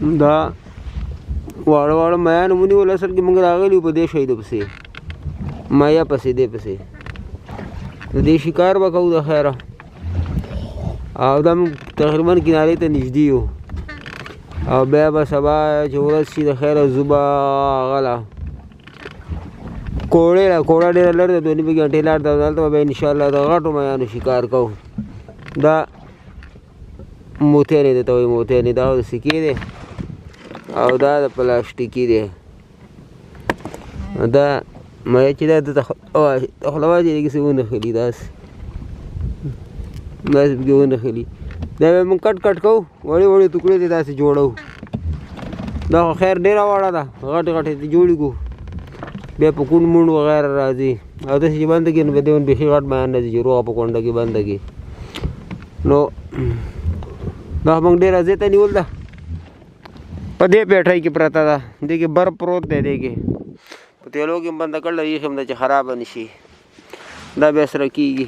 دا واړه واړه میان ونیول. اصل کې موږ راغلي په دې شهید پسې، مایا پسې، دې پسې د دې شکار به کوو د خیره. او دا موږ تقریبا کنارې ته نږدې یو، او بیا به سبا چې ورځ شي د خیره ځو به هغه له کوړې له، کوړه ډېره لرې ده، 2.5 ګنټې لار ده. دلته به بیا انشاءالله د غټو میانو شکار کوو. دا موتیانې ته وایي، موتیانې. دا د سکې دی او دا د پلاستیکي دی. دا مایه چې دا د خوله واچوي، دې کې څه ونښلي، داسې داسې پکې ونښلي. دا به موږ کټ کټ کوو، وړې وړې ټوکړې دې داسې جوړوو. دا خو خیر ډېره واړه ده، غټې غټې دې جوړې کړو، بیا په کونډ مونډ وغیره راځي. او داسې چې بنده کړي نو بیا دې بیخي غټ میان راځي چې روغه په کونډه کې بنده کړي. نو دا موږ ډېره زیاته نیول ده. په دې پیټۍ کې پرته ده، دې کې برف پروت دی، دې کې په تیلو کې هم بنده کړله، یخ هم ده چې خرابه نه شي. دا بیا سره کېږي.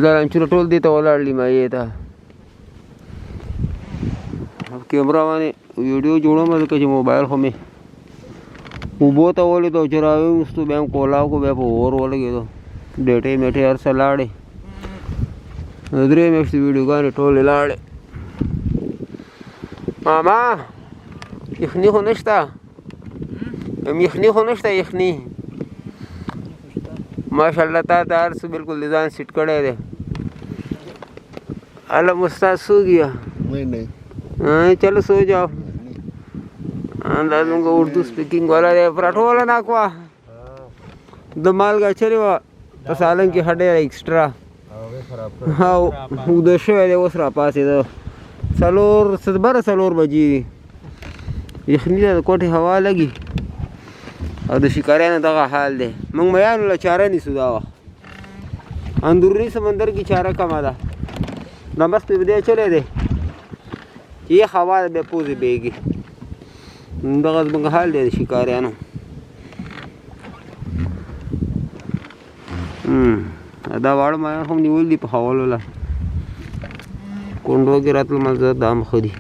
دا لانچونه ټول دې ته ولاړ دي مایې ته. کیمره باندې ویډیو جوړوم ځکه چې موبایل خو مې اوبو ته ولېدو، او چې راویوستو بیا هم کولاو کو، بیا په اور ولګېدو، ډېټې میټې هر څه لاړې. 3 میاشتې ویډیوګانې ټولې لاړې. ماما یخني خو نشته؟ یخني خو نشته؟ یخني ماشاءالله تا ته هر څه بالکل د ځان سیټ کړی دی. علم استاد سو گیا؟ نہیں نہیں، چلو سو جاؤ. دا زموږ اردو سپیکینګ والا دی. پراټو والا ناکوا د مالګه اچولې وه په سالنګ کې، ښه ډېره ایکسټرا او اوده شوی دی. اوس راپاڅېده، څلور څه بره 4 بجې دي. یخني ده، د کوټې هوا لګي، او د شکاریانو دغه حال دی. موږ میانو له چاره نیسو. دا وخت اندروني سمندر کې چاره کمه ده. دا بس پې دې اچولی دی چې یخ هوا ده، بیا پوزې بهېږي. دغه زموږ حال دی د شکاریانو. دا واړه مایان هم نیول دي په خولو له کونډو کې راتلل، مزه دا هم ښه دي.